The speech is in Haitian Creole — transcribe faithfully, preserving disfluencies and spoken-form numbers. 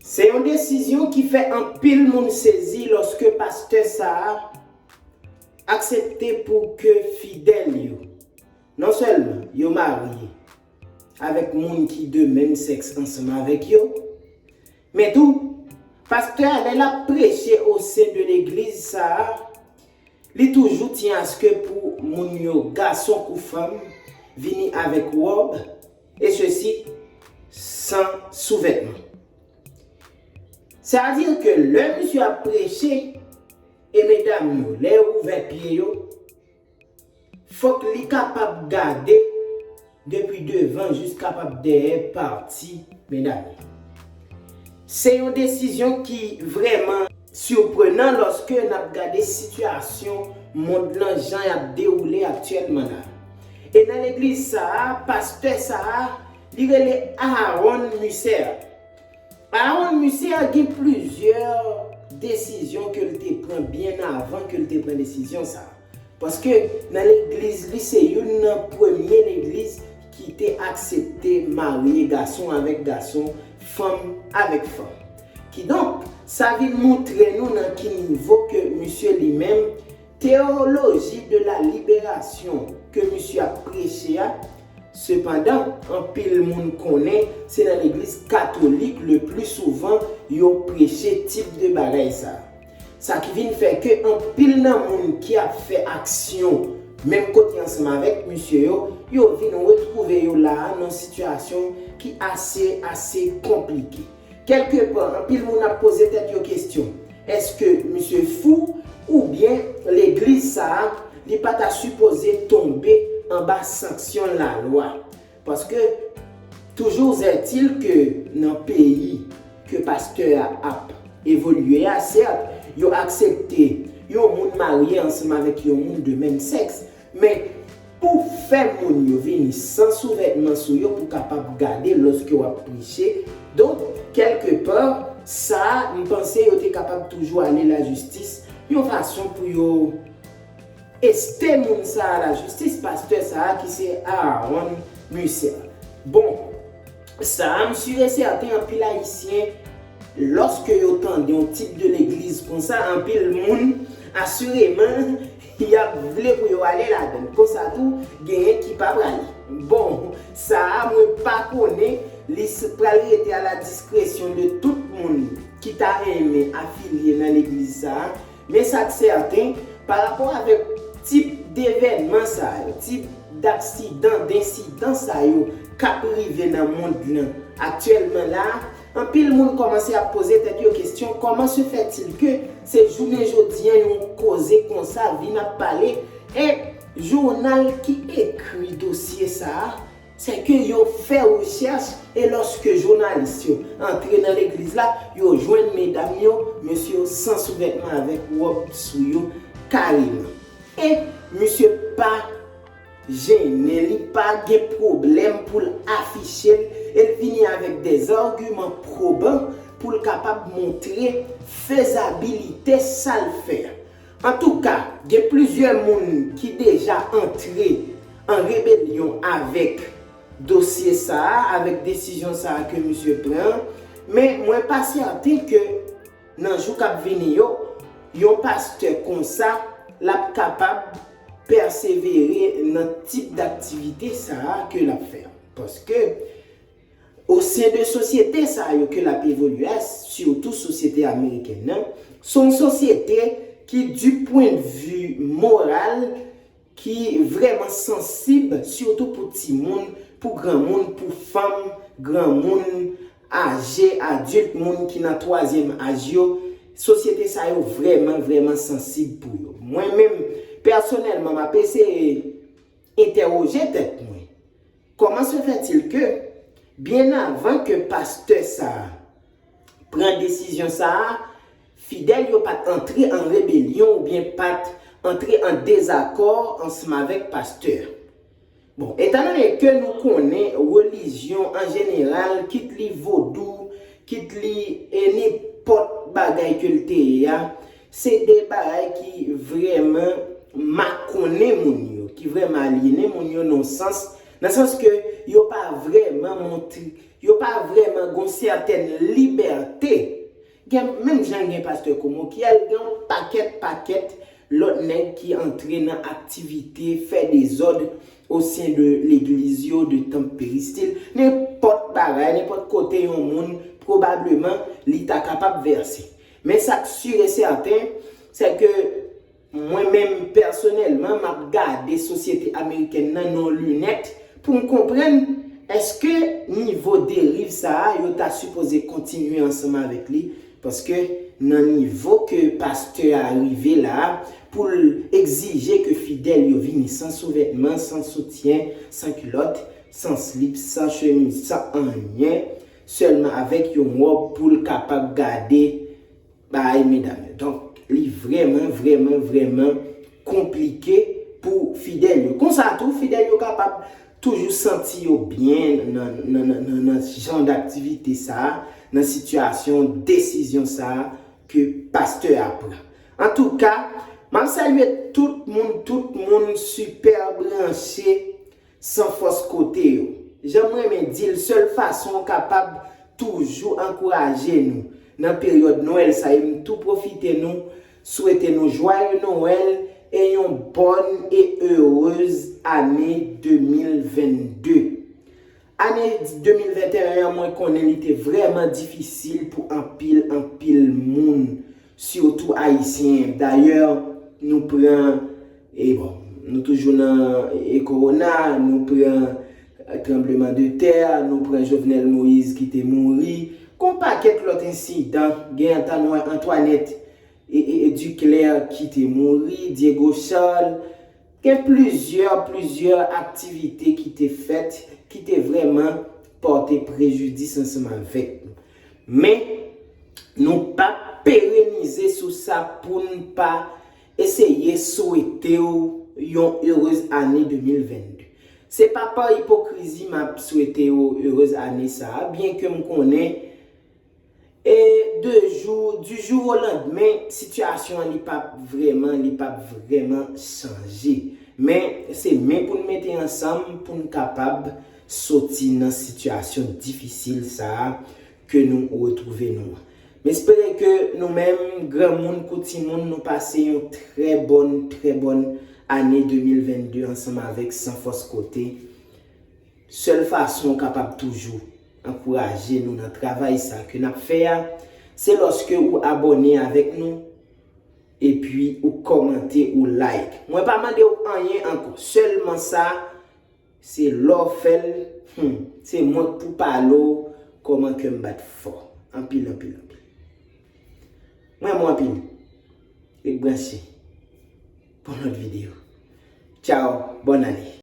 Se yon desizyon ki fè anpil moun sezi lòske pastè sa a aksepte pou ke fidèl yo, non sèlman yo marye avèk moun ki de menm sèks ansanm avèk yo, men tou, pastè a, lè l ap preche o sen de legliz sa a, li toujou tyen aske pou moun yo, gason kou fanm, vini avèk wòb, e sesi san souvètman. Sa vle di ke lè misye ap preche, e medam yo, lè yo ouvè pye yo, fòk li kapab gade depi devan jis kapab dèyè pati medam yo. Se yon desizyon ki vrèman siprenan lòske n ap gade sitiyasyon mond lan jan y ap dewoule aktyèlman la. E nan legliz sa a, pastè sa a, li rele Aaron Musser. Aaron Musser gen plizyè desizyon ke l te pran byen avan ke l te pran desizyon sa a. Paske nan legliz li, se youn nan premye legliz ki te aksepte marye gason avèk gason, fanm avèk fanm. Kidonk, sa vin montre nou nan ki nivo ke misye li menm, teyoloji de la liberasyon ke misye ap preche a. Sepandan, anpil moun konnen se nan legliz katolik le pli souvan yo preche tip de bagay sa. Sa ki vin fè ke anpil nan moun ki ap fè aksyon menm kote ansanm avèk misye yo, yo vin retwouve yo la a nan sitiyasyon ki ase, ase konplike. Kèlkepa, anpil moun ap poze tèt yo kesyon, èske misye fou oubyen legliz sa a, li pa ta sipoze tonbe anba sanksyon lalwa? Paske, toujours est-il ke nan peyi ke pastè a ap evolye a, sèt, yo aksepte yon moun marye ansanm avèk yon moun de menm sèks, men pou fè moun yo vini san souvètman sou yo pou kapab gade lòske w ap preche, donk, kèlkepa, sa, m panse yo te kapab toujou ale lajistis yon fason pou yo este moun sa a lajistis, pastè sa a ki se Aaron Musser. Bon, sa a, m si e sèten anpil Ayisyen, lòske yo tande yon tip de legliz konsa, anpil moun, asireman, y ap vle pou yo ale ladan l. Konsa tou, genyen ki pa prale. Bon, sa a, mwen pa konnen, li s- pral rete a la diskresyon de tout moun ki ta renmen afilye nan legliz sa a. Men sa k sèten, pa rapò avèk tip devènman sa yo, tip daksidan, densidan sa yo k ap rive nan mond lan aktyèlman la a, anpil moun kòmanse ap poze tèt yo kesyon, comment se fait-il que se jounen jodi a yon koze konsa vin ap pale, e jounal ki ekri dosye sa a, se ke yo fè rechèch, e lòske jounalis yo antre nan legliz la, yo jwenn medam yo, mesye yo san souvètman avèk wòb sou yo kareman. E misye pa jennen, li pa gen pwoblèm pou l afiche l, e l vini avèk dè agiman pwoban pou l kapab montre fezabilite sa l fè a. Antouka, gen plizyè moun ki deja antre an rebelyon avèk dosye sa a, avèk desizyon sa a ke misye pran an, men mwen pa sèten ke nan jou k ap vini yo, yon pastè konsa, l ap kapab pèsevere nan tip daktivite sa a ke l ap fè. Paske, o sen de sosyete sa yo ke l ap evolye a, sitou sosyete amerikèn nan, se yon sosyete ki, du point de vue moral, ki vrèman sansib, sitou pou timoun, pou granmoun, pou fanm, granmoun, aje, adilt, moun ki nan twazyèm aj yo. Sosyete sa yo vrèman, vrèman sansib pou yo. Mwen menm, pèsonèlman, m ap eseye entèwoje tèt mwen. Comment se fait-il que, byen avan ke pastè sa a pran desizyon sa a, fidèl yo pa t antre an rebelyon oubyen pa t antre an dezakò ansanm avèk pastè a? Bon, etandone ke nou konnen relijyon an jeneral, kit li vodou, kit li e nenpòt bagay ke l te ye a, se de bagay ki vrèman makonnen moun yo, ki vrèman alyene moun yo nan sans, nan sans ke yo pa vrèman montre, Yo pa vrèman gon sètèn libète. Gen, menm jan gen pastè Komokyèl, gen yon pakèt, pakèt lòt nèg ki antre nan aktivite, fè dezòd o sen de legliz yo, de tanp peristil, nenpòt bagay, nenpòt kote yon moun, pwobableman, li ta kapab vèse. Men sa k si e sèten, se ke mwen menm pèsonèlman, m ap gade sosyete amerikèn nan nan yon linèt pou m konprann èske nivo deriv sa a yo ta sipoze kontinye ansanm avèk li, paske nan nivo ke pastè a rive la a, pou l egzije ke fidèl yo vini san souvètman, san soutyen, san kilòt, san slip, san chemiz, san anyen, sèlman avèk yon wòb pou l kapab gade bay medam yo. Donk, li vrèman, vrèman, vrèman konplike pou fidèl yo. Konsa tou, fidèl yo kapab toujou santi yo byen nan, nan, nan, nan, nan jan daktivite sa a, nan sitiyasyon, desizyon sa a ke pastè a pran. Antouka, m ap salye tout moun, tout moun sipè branche san fòs kote yo. Jan m renmen di l, sèl fason w kapab toujou ankouraje nou nan peryòd Nwèl sa, e m tou pwofite nou swete nou jwaye Nwèl e yon bòn e erez ane de mil vennde. Ane de mil venteyen an, mwen konnen li te vrèman difisil pou anpil, anpil moun, sitou ayisyen. Dayè, nou pran, e bon, nou toujou nan e kowona, nou pran tranbleman de tè, nou pran Jovenel Moïse ki te mouri, gon pakèt lòt ensidan, gen Antanwa-, Antoinette e, e, e Duclair ki te mouri, Diego Charles, gen plizyè, plizyè aktivite ki te fèt, ki te vrèman pòte prejidis ansanm avèk nou. Men, nou p ap perenize sou sa pou n pa eseye swete w yon erez ane de mil vennde. Se pa pa ipokrizi m ap swete w erez ane sa a, byenke m konnen e de jou, du jour au lendemain, sitiyasyon an li p ap vrèman, li p ap vrèman chanje. Men, se men pou n mete ansanm pou n kapab soti nan sitiyasyon difisil sa a ke nou retwouve nou an. M espere ke nou menm, granmoun kou timoun, nou pase yon trè bòn, trè bòn ane de mil vennde ansanm avèk San Fòs Kote. Sèl fason w kapab toujou ankouraje nou nan travay sa ke n ap fè a, se lòske ou abòne avèk nou, epi ou kòmante, ou like. Mwen pa mande w anyen ankò. Sèlman sa, se lè w fè l, hmm, se mwen k pou pale w kòman kè m bat fò. Anpil, anpil, anpil. Mwen renmen w anpil. Ret branche pou yon lòt videyo. Tchao, bòn ane.